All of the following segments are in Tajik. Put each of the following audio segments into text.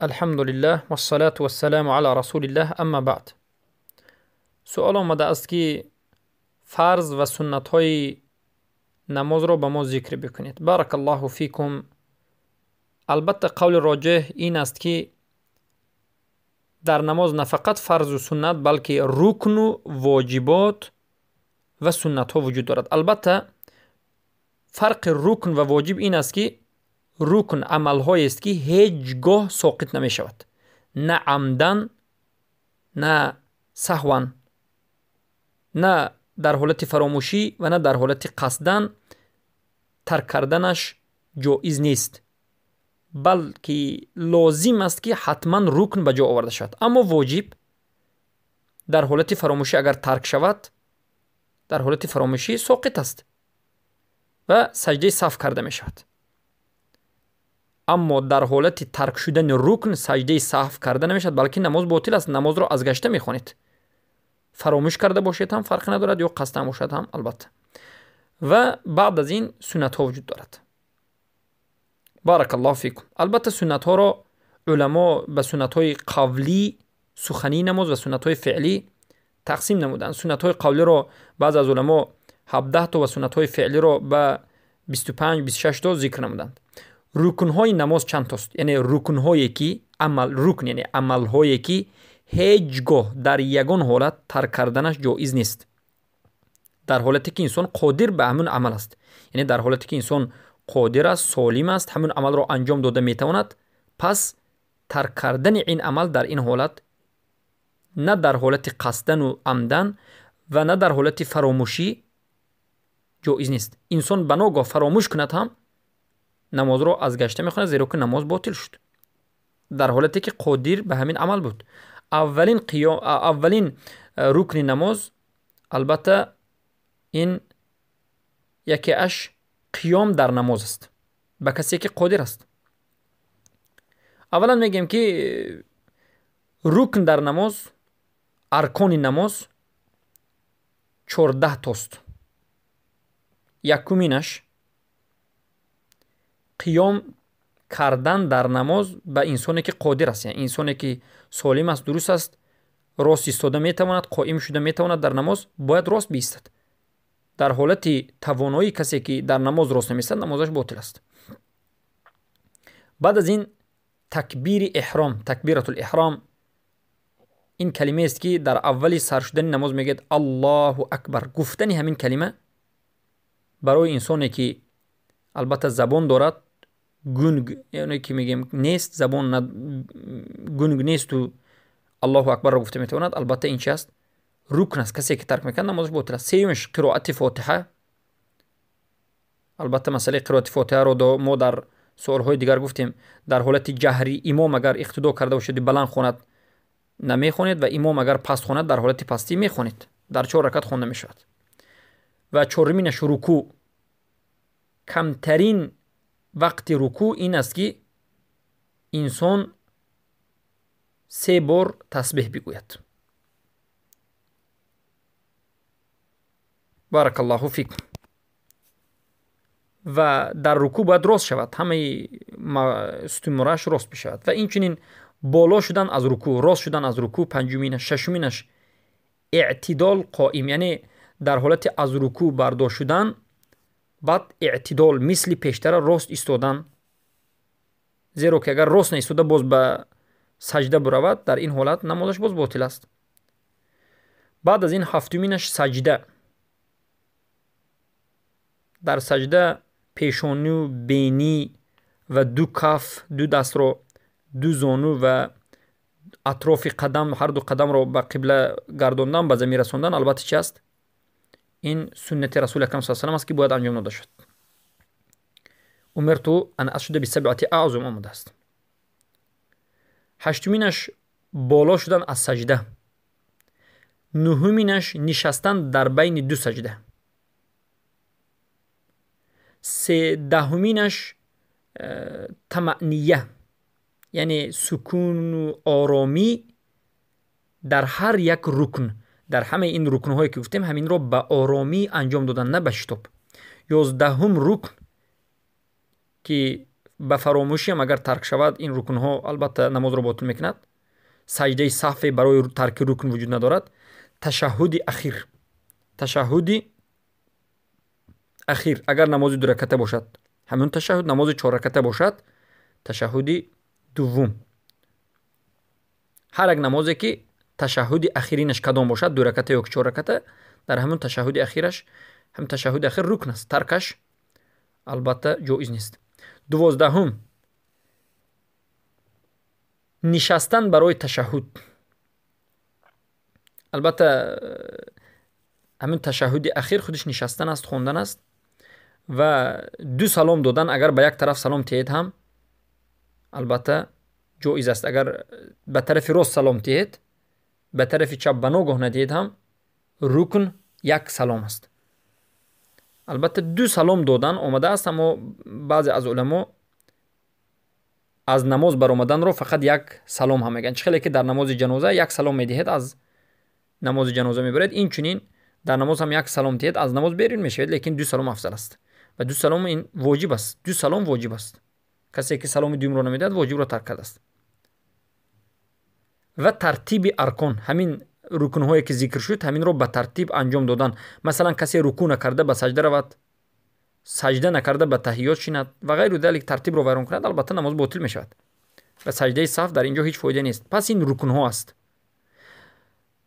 Алҳамдулиллаҳ вассалату вассаламу ала расулиллаҳ, амма баъд. Суол омадааст, ки фарз ва суннатҳои намозро ба мо зикр бикунед. Баракаллоҳу фикум. Албатта, қавли роҷеҳ ин аст, ки дар намоз на фақат фарзу суннат, балки рукну воҷибот ва суннатҳо вуҷуд дорад. Албатта, фарқи рукн ва воҷиб ин аст, ки рукн амалҳоест, ки ҳеҷ гоҳ соқит намешавад, на амдан, на саҳван, на дар ҳолати фаромӯшӣ ва на дар ҳолати қасдан тарк карданаш ҷоиз нест, балки лозим аст, ки ҳатман рукн ба ҷо оварда шавад. Аммо воҷиб дар ҳолати фаромӯшӣ агар тарк шавад, дар ҳолати фаромӯшӣ соқит аст ва саҷдаи саҳв карда мешавад. Аммо дар ҳолати тарк шудани рукн саҷдаи саҳв карда намешавад, балки намоз ботил аст, намозро аз гашта мехонед. Фаромӯш карда бошед ҳам фарқе надорад ё қасдан бошад ҳам, албатта. Ва баъд аз ин суннатҳо вуҷуд дорад. Баракаллоҳу фикум. Албатта, суннатҳоро уламо ба суннатҳои қавлӣ, сухании намоз ва суннатҳои феълӣ тақсим намуданд. Суннатҳои қавлиро баъзе аз уламо 17 то ва суннатҳои феълиро ба 25, 26 то зикр намуданд. Рукнҳои намоз чанд тост? Яъне рукнҳое ки амал, рукн яъне амалҳое ки ҳеҷ гоҳ дар ягон ҳолат тарк карданаш ҷоиз нест, дар ҳолате ки инсон қодир ба ҳамун амал аст, яъне дар ҳолате ки инсон қодир аст, солим аст, ҳамун амалро анҷом дода метавонад, пас тарк кардани ин амал дар ин ҳолат на дар ҳолати қасдану амдан ва на дар ҳолати фаромӯшӣ ҷоиз нест. Инсон ба ногоҳ фаромӯш кунад ҳам, намозро аз гашта мехонад, зеро ки намоз ботил шуд дар ҳолате ки қодир ба ҳамин амал буд. Аввалин қиём, аввалин рукни намоз, албатта, ин якеаш қиём дар намоз аст ба касе ки қодир аст. Аввалан мегӯем, ки рукн дар намоз, аркони намоз 14 тост. Якуминаш қиём кардан дар намоз ба инсоне ки қодир аст, яъне инсоне ки солим аст, дуруст аст, рост истода метавонад, қоим шуда метавонад, дар намоз бояд рост биистад. Дар ҳолати тавоноӣ касе ки дар намоз рост намеистад, намозаш ботил аст. Баъд аз ин такбири эҳром, такбиратул эҳром, ин калимаест, ки дар аввали сар шудани намоз мегӯяд «Аллоҳу акбар». Гуфтани ҳамин калима барои инсоне ки албатта забон дорад, гунг яъне ки мегӯем нест, забон гунг несту «Аллоҳу акбарро» гуфта метавонад, албатта, ин чи аст? Рукн аст. Касе ки тарк мекунад, намозаш ботил аст. Сеюмаш қироати фотиҳа. Албатта, масъалаи қироати фотиҳаро мо дар суолҳои дигар гуфтем. Дар ҳолати ҷаҳрӣ имом агар иқтидо карда бошаду баланд хонад, намехонед ва имом агар паст хонад, дар ҳолати пастӣ мехонед. Дар чор ракат хонда мешавад. Ва чоруминаш рукӯъ. Камтарин вақти рукӯъ ин аст, ки инсон се бор тасбеҳ бигӯяд. Баракаллоҳу фикум. Ва дар рукӯъ бояд рост шавад, ҳамаи сутунмӯрааш рост бишавад. Ва инчунин боло шудан аз рукӯъ, рост шудан аз рукӯъ панҷуминаш. Шашуминаш эътидол қоим, яъне дар ҳолати аз рукӯъ бардошт шудан баъд эътидол, мисли пештара рост истодан, зеро ки агар рост наистода боз ба саҷда биравад, дар ин ҳолат намозаш боз ботил аст. Баъд аз ин ҳафтуминаш саҷда. Дар саҷда пешонӣ, бенӣ ва ду каф, ду дастро, ду зону ва атрофи қадам, ҳарду қадамро ба қибла гардондан, ба замин расондан, албатта, чи аст? Ин суннати Расули акрам са салам аст, ки бояд анҷом дода шуд. «Умирту ан асҷуда бисабъати аъзум» омадааст. Ҳаштуминаш боло шудан аз саҷда. Нуҳуминаш нишастан дар байни ду саҷда. Даҳуминаш тамаъния, яъне сукуну оромӣ дар ҳар як рукн. Дар ҳамаи ин рукнҳое ки гуфтем, ҳаминро ба оромӣ анҷом додан, на ба шитоб. 11-ум рукн, ки Ба фаромӯшиам агар тарк шавад, ин рукнҳо албатта намозро ботил мекунад. Саҷдаи саҳве барои тарки рукн вуҷуд надорад. Ташаҳҳуди ахир, ташаҳҳуди ахир агар намози дураката бошад, ҳамин ташаҳҳуд, намози чорраката бошад, ташаҳҳуди дуввум. Ҳар як намозе ки ташаҳҳуди ахиринаш кадом бошад, дураката ё чорраката, дар ҳамин ташаҳҳуди ахираш, ҳамин ташаҳҳуди ахир рукн аст, таркаш албатта ҷоиз нест. 12-ум, нишастан барои ташаҳҳуд. Албатта ҳамин ташаҳҳуди ахир худиш нишастан аст, хондан аст ва ду салом додан. Агар ба як тараф салом тиҳед ҳам албатта ҷоиз аст. Агар ба тарафи рост салом тиҳед, ба тарафи чап ба ногоҳ надиҳед ҳам рукн як салом аст. Албатта ду салом додан омадааст, аммо баъзе аз уламо аз намоз баромаданро фақат як салом ҳам мегӯянд. Чӣ хеле ки дар намози ҷаноза як салом медиҳед, аз намози ҷаноза мебаред, инчунин дар намоз ҳам як салом диҳед, аз намоз берун мешавед, лекин ду салом афзал аст ва ду салом ин воҷиб аст. Ду салом воҷиб аст. Касе ки саломи дуюмро намедиҳад, воҷибро тарк кардааст. Ва тартиби аркон, ҳамин рукнҳое ки зикр шуд, ҳаминро ба тартиб анҷом додан. Масалан, касе рукӯъ накарда ба саҷда равад, саҷда накарда ба таҳиёт шинад ва ғайру залик, тартибро вайрон кунад, албатта намоз ботил мешавад ва саҷдаи саҳв дар ин ҷо ҳеҷ фоида нест. Пас ин рукнҳо аст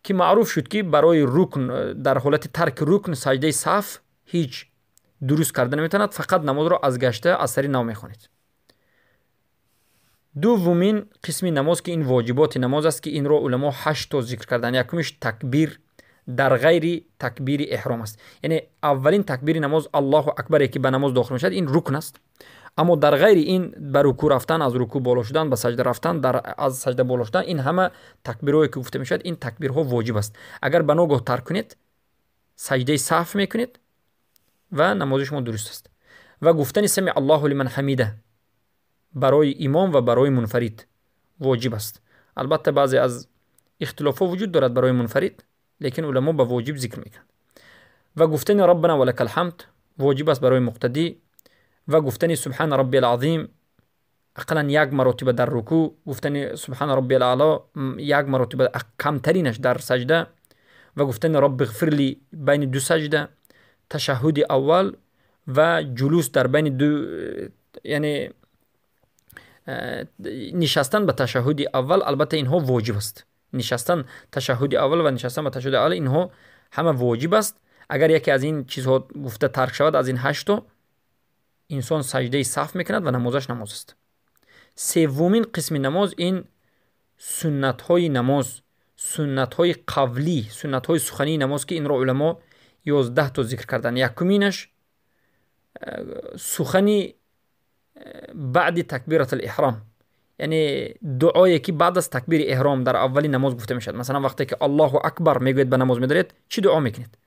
ки маъруф шуд, ки барои рукн, дар ҳолати тарки рукн саҷдаи саҳв ҳеҷ дуруст карда наметавонад, фақат намозро аз гашта аз сари нав мехонед. Дуввумин қисми намоз, ки ин воҷиботи намоз аст, ки инро уламо 8 то зикр карданд. Якумиш такбир дар ғайри такбири эҳром аст. Яъне аввалин такбири намоз, Аллоҳу акбаре ки ба намоз дохил мешавад, ин рукн аст. Аммо дар ғайри ин ба рукӯъ рафтан, аз рукӯъ боло шудан, ба саҷда рафтан, аз саҷда боло шудан, ин ҳама такбирҳое ки гуфта мешавад, ин такбирҳо воҷиб аст. Агар ба ногоҳ тарк кунед, саҷдаи саҳв мекунед ва намози шумо дуруст аст. Ва гуфтани сами Аллоҳу лиман ҳамида барои имом ва барои мунфарид воҷиб аст. Албатта баъзе аз ихтилофҳо вуҷуд дорад барои мунфарид, лекин уламо ба воҷиб зикр мекунанд. Ва гуфтани Раббана ва лакал ҳамд воҷиб аст барои муқтадӣ. Ва гуфтани Субҳана Раббиял азим ақаллан як маротиба дар рукӯъ, гуфтани Субҳана Раббиял аъло як маротиба камтаринаш дар саҷда, ва гуфтани Рабби ғфирли байни ду саҷда, ташаҳҳуди аввал ва ҷулус дар байни ду, яъне нишастан ба ташаҳҳуди аввал, албатта инҳо воҷиб аст. Нишастан ташаҳҳуди аввал ва нишастан ба ташаҳҳуди аввал, инҳо ҳама воҷиб аст. Агар яке аз ин чизҳо гуфта тарк шавад, аз ин 8 то, инсон саҷдаи саҳв мекунад ва намозаш намоз аст. Севумин қисми намоз ин суннатҳои намоз, суннатҳои қавлӣ, суннатҳои сухании намоз, ки инро уламо 11 то зикр карданд. Якуминаш сухани баъди такбиратул эҳром, яъне дуое ки баъд аз такбири эҳром дар аввали намоз гуфта мешавад. Масалан, вақте ки Аллоҳу акбар мегӯед, ба намоз медоред, чӣ дуо мекунед?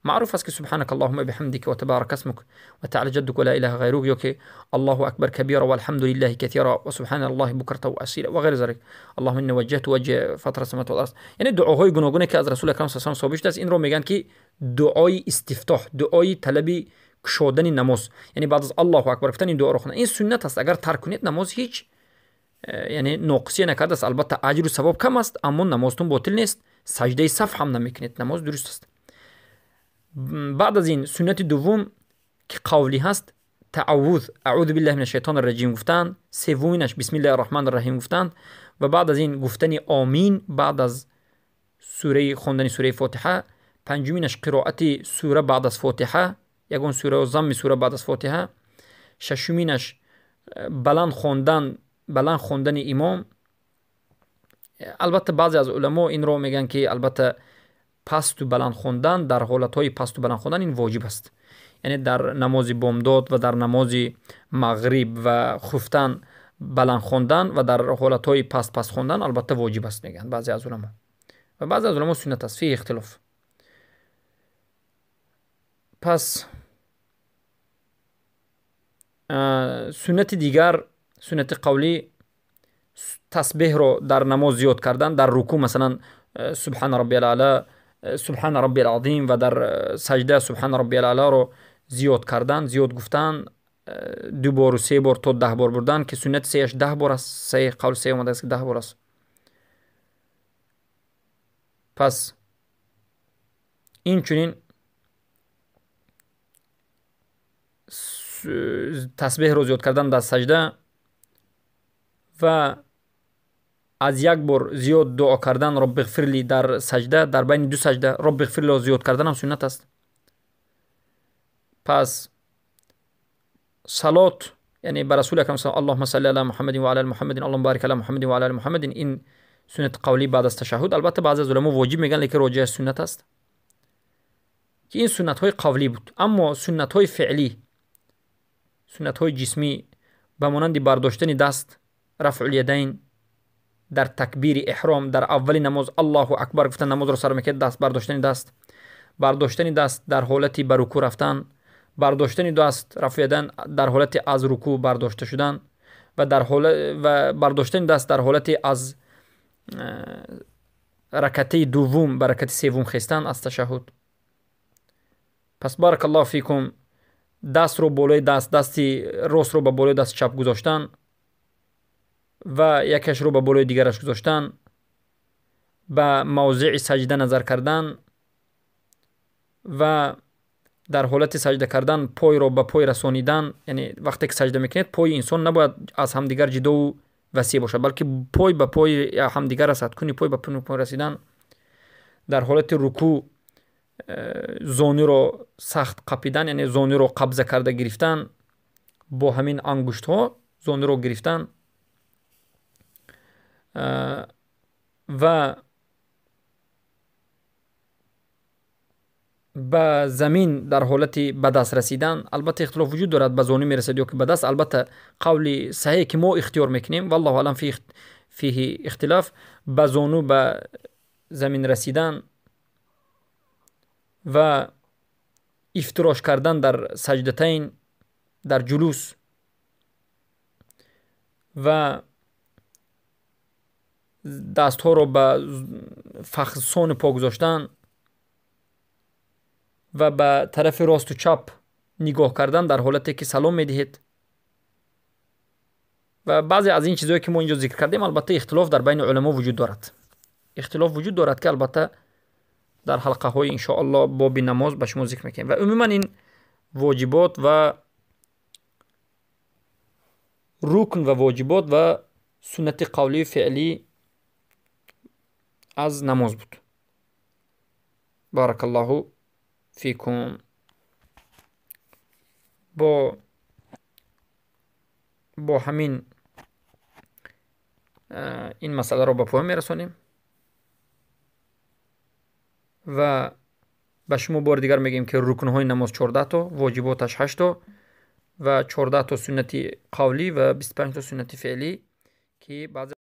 Маъруф аст ки субҳанака аллоҳумма биҳамдика ва табарака исмук ва таъала ҷаддук ва ла илаҳа ғайрук, ё ки Аллоҳу акбар кабира валҳамду лиллаҳи касира ва субҳаналлоҳи букрата ва асила ва ғайри залик, аллоҳумма инни ваҷҷаҳту ваҷҳи фатра самавати вал арз. Яъне дуоҳои гуногуне ки аз Расули акрам саллаллоҳу алайҳи васаллам собит шудааст, инро мегӯянд ки дуои истифтоҳ, дуои талаби кушодани намоз, яъне баъд аз Аллоҳу акбар гуфтан ин дуоро хондан, ин суннат аст. Агар тарк кунед, намоз ҳеҷ яъне ноқисия накардааст. Албатта аҷру савоб кам аст, аммо намозтон ботил нест, саҷдаи саҳв ҳам намекунед, намоз дуруст аст. Баъд аз ин суннати дуввум ки қавлӣ ҳаст, тааввуз, аъузу биллаҳи минаш шайтони раҷим гуфтан, севуминаш бисмиллаҳи раҳмони раҳим гуфтан ва баъд аз ин гуфтани омин баъд аз сураи хондани сураи Фотиҳа, панҷуминаш қироати сура баъд аз Фотиҳа, ягон сура ё замми сура баъд аз Фотиҳа, шашуминаш баланд хондан, баланд хондани имом. Албатта баъзе аз уламо инро мегӯянд ки албатта пасту баланд хондан дар ҳолатҳои пасту баланд хондан ин воҷиб аст. Яъне дар намози бомдод ва дар намози мағриб ва хуфтан баланд хондан ва дар ҳолатҳои паст паст хондан албатта воҷиб аст, мегӯянд баъзе аз уламо. Ва баъзе аз уламо суннат аст, фи ихтилоф. Пас суннати дигар, суннати қавлӣ, тасбеҳро дар намоз зиёд кардан, дар рукӯъ масалан субҳана раббиял аъло, субҳана раббиял азим ва дар саҷда субҳана раббиял аълоро зиёд кардан, зиёд гуфтан, 2 бор ва 3 бор то 10 бор бурдан, ки суннати сеяш 10 бор аст. Саҳеҳ қавли сеҳ омадааст, ки 10 бор аст. Пас инчунин тасбеҳро зиёд кардан дар саҷда ва аз як бор зиёд дуо кардан Роббиғфирли дар саҷда, дар байни ду саҷда Роббиғфирлиро зиёд кардан ҳам суннат аст. Пас салот, яъне ба Расули акрам Аллоҳумма салли ала Муҳаммадин ва ала али Муҳаммадин, Аллоҳумма барик ала Муҳаммадин ва ала али Муҳаммадин, ин суннати қавлӣ баъд аз ташаҳҳуд. Албатта баъзе аз уламо воҷиб мегӯянд, лекин роҷеаш суннат аст, ки ин суннатҳои қавлӣ буд. Аммо суннатҳои феълӣ, суннатҳои ҷисмӣ ба монанди бардоштани даст, рафъул ядайн дар такбири эҳром, дар аввали намоз Аллоҳу акбар гуфтан намозро сар мекард, даст бардоштани даст, бардоштани даст дар ҳолати ба рукӯъ рафтан, бардоштани даст рафъ ядан дар ҳолати аз рукӯъ бардошта шудан ва дар ва бардоштани даст дар ҳолати аз ракатаи дуввум ба ракати севум хестан аз ташаҳҳуд. Пас баракаллоҳу фикум, дастро болои даст, дасти ростро ба болои дасти чап гузоштан ва якашро ба болои дигараш гузоштан, ба мавзеи саҷда назар кардан ва дар ҳолати саҷда кардан пойро ба пой расонидан. Яъне вақте ки саҷда мекунед, пои инсон набояд аз ҳамдигар ҷидову васеъ бошад, балки пой ба пои ҳамдигар расад, куни пой ба пой расидан. Дар ҳолати рукӯъ зонуро сахт қапидан, яъне зонуро қабза карда гирифтан, бо ҳамин ангуштҳо зонуро гирифтан ва ба замин дар ҳолати ба даст расидан. Албатта ихтилоф вуҷуд дорад, ба зону мерасад ё ки ба даст. Албатта қавли саҳеҳ ки мо ихтиёр мекунем, валлоҳу аълам фиҳи ихтилоф, ба зону ба замин расидан ва ифтирош кардан дар саҷдатайн, дар ҷулус ва дастҳоро ба фахзсони по гузоштан ва ба тарафи росту чап нигоҳ кардан дар ҳолате ки салом медиҳед. Ва баъзе аз ин чизҳое ки мо инҷо зикр кардем, албатта ихтилоф дар байни уламо вуҷуд дорад. Ихтилоф вуҷуд дорад, ки албатта дар ҳалқаҳои иншоаллоҳ боби намоз ба шумо зикр мекунем. Ва умуман ин воҷибот ва рукн ва воҷибот ва суннати қавлию феълӣ аз намоз буд. Баракаллоҳу фикум. Бо ҳамин ин масъаларо ба поён мерасонем ва ба шумо бори дигар мегӯем, ки рукнҳои намоз 14 то, воҷиботаш 8 то ва 14 то суннати қавлӣ ва 25 то суннати феълӣ, ки баъзе